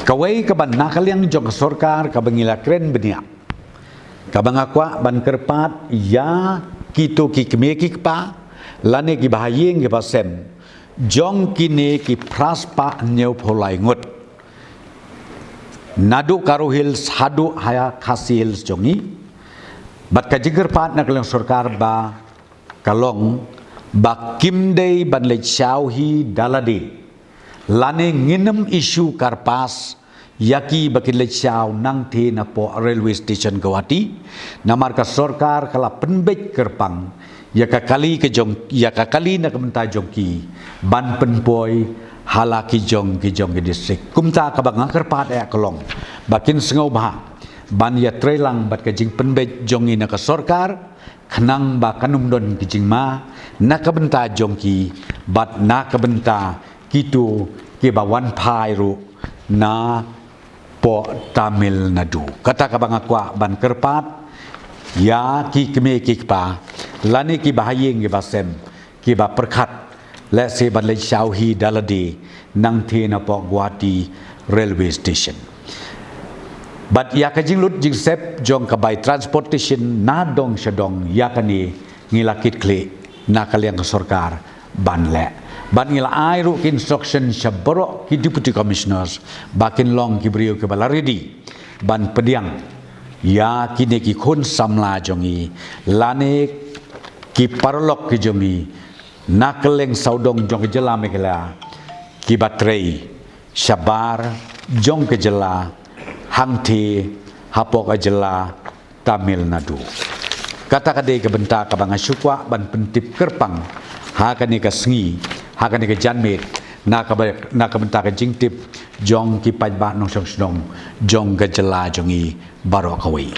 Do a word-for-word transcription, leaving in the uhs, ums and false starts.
Kawei kaba na ka liang jong ka sorkar kaba ngi la kren bniah, kaba nga kwah ban kyrpad ïa kito ki kmie ki kpa lane ki bahaïing ki basem jong kine ki phra spah hynñiew phew lai ngut, naduh Garo Hills haduh ha Khasi Hills jong ngi. Bad ka jingkyrpad na ka liang sorkar ba ka long ba kim dei ban leit shaw hi da lade, lane ngin ym issue card pass ïa ki ba kin leit shaw nangtei napoh railway station Guwahati. Namar ka sorkar ka la pynbeit kyrpang ïa ka kali ka jong, ïa ka kali na ka bynta jong ki ban pynpoi ha la ki jong ki jong ki district. Kumta kaba nga kyrpad eh ka long ba kin sngewbha ban ïatreilang bad ka jingpynbeit jong ngi na ka sorkar, khnang ba kan ym don ki jingma na ka bynta jong ki bad na ka bynta kito kiba wan phai ruh napoh Tamil Nadu. Kata kaba nga kwah ban kyrpad ïa ki kmie ki kpa lane ki bahaïing ki basem kiba pyrkhat lehse ban leit shaw hi da lade nangtei napoh Guwahati railway station. Bad ïa ka jinglut jingsep jong ka bai transportation na dong sha dong, ïa kane ngi la kit khlieh na ka liang ka sorkar ban leh. Bad ngi la ai ruh ki instruction sha baroh ki deputy commissioners ba kin long ki briew kiba la ready ban pdiang ïa kine ki khun samla jong ngi lane ki paralok ki jong ngi na kylleng sawdong jong ka jylla Meghalaya kiba trei shabar jong ka jylla hangtei hapoh ka jylla Tamil Nadu. Kata ka dei ka bynta kaba nga shu kwah ban pyntip kyrpang ha kane ka sngi, ha kane ka janmiet, na ka ba-, na ka bynta ka jingtip jong ki paidbah nongshong shnong jong ka jylla jong ngi baroh kawei.